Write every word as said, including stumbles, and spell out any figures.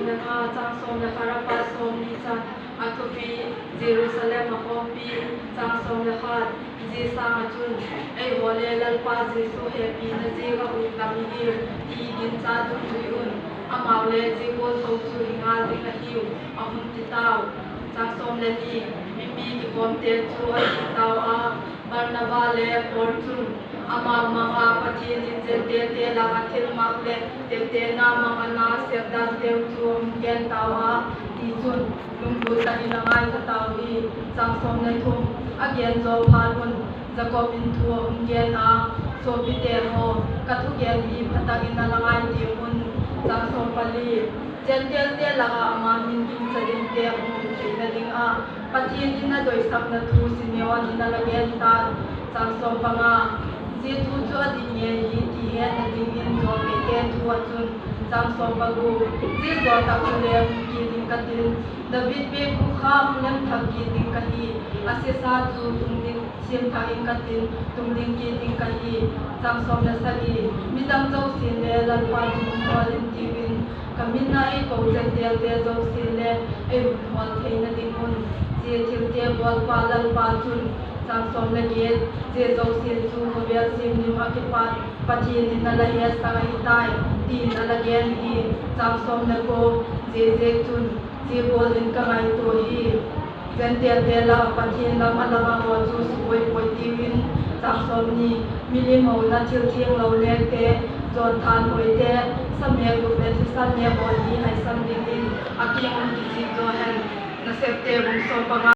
Chang sawm le khat a pat sawmni chan a thupi, Jerusalem a khawmpi. Chang sawm le khat. Zia sâng ah chun, eihaw le Lalpa Jesu hepina ziak ah ut lam i hiu, ti i ginchâk dungzui un, amau le zia gual tho chu hi ngal ding ahiu, a hun ti tau. Chang sawm le ni. Mipi kikhawmte chu a zik tau a, Barnaba le Paul chun amau mang ah Pathian in Gentilete lak ah thilmak leh teptena mang a na sêpdanteu chu a hung gen tau a, tichun, lunglut tak in a ngaitha tau hi. Chang sawm le thum. A gen zaw phat un, Jakob in thu a hung gen a, Suapite haw, ka thugen hi pha tak in a la ngai tiu un. Chang sawm pali. Gentilete lak ah ama min gingcha dingte a hung um theina ding ah Pathian in a doisakna thu Simeon in a la gen ta'n. Chang sawm panga. Zia thu chu a dik ngei hi ti hetna dingin jawlneite thu ah chun, chang sawm pagu, zia zaw tak chule hung kit ding ka tin, David biakbûk kha hung lem thak kit ding ka hi, a siasa chu tung ding, siam thak in ka tin, tung ding kit ding ka hi. Chang sawm le sagi. Midang zosia'n le Lalpa chu hun hawl intiu in, ka min a ei ko Gentilete zosia'n le ei hun hawl theina ding un, zia thilte bawlpa Lalpa chun, chang sawm le giat, zia zosia chu khawvel siam dim ah kipat Pathian in a la hetsak ahi tai, ti'n a la gen hi. Chang sawm le kua. Ziaziakchun, zia gual in ka ngaitua hi, Gentilete lak ah Pathian lam a la mang haw chu subuai puai tiu in. Chang sawmni. Milim hona thil thianglo nêkte, zawn thanhuaite, sa mêk lup leh thisan nêk haw hi haisan dingin a kiang un kizik zaw hen. Nasepte bung sawm panga